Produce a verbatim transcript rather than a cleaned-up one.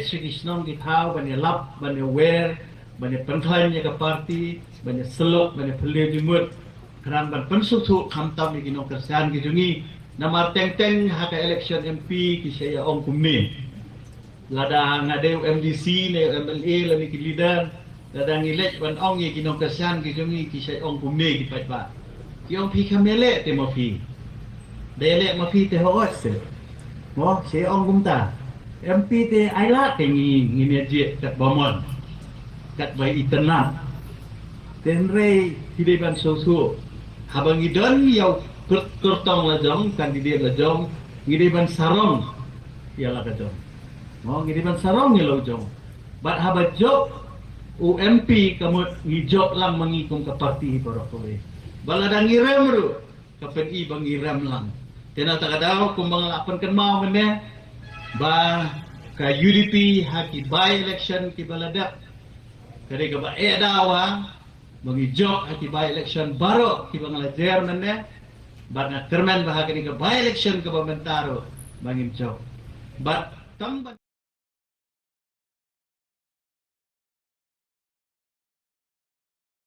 sha ki shnong ki thaw ban ïalap, ban ïawer, ban ïapynkhlaiñ ïa ka party, ban ïasyllok, ban ïaphylliew jingmut. Khnang ban pynsngewthuh khamtam ïa ki nongkyrshan ki jong ngi. Namar teng teng ha ka election M P ki sa ïa ong kumne. Lada nga dei u M D C ne u M L A lane ki leader, lada ngi leit ban ong ïa ki nongkyrshan ki jong ngi ki sa ïa ong kumne ki paidbah. Ki ong phi kam ïaleh te ma phi. Da ïaleh ma phi te hooid se. Mo, sa ïa ong kumta. M P te ai lad te ngi ngin ïa jied katba mon. Katba itynnad. Te hynrei ki dei ban sngewthuh. Haba ngi don ïa u kyr-, kyrtong la jong, candidate la jong, ngi dei ban sarong ïa la ka jong. Mo, ngi dei ban sarong ïa la u jong. Bad haba jop u M P ka mut ngi jop lang ma ngi kum ka party baroh kawei. Ba lada ngi rem ruh ka pyni ba ngi rem lang. Te na kata ka daw kumba nga la pynkynmaw mynne ba ka U D P ha ki by election kiba la dep ka dei kaba eh daw ba ngi jop ha ki by election baroh kiba nga la jer mynne. Bad nga kyrmen ba ha kane ka by election kaba mynta ruh ba ngin jop. Bad tang ba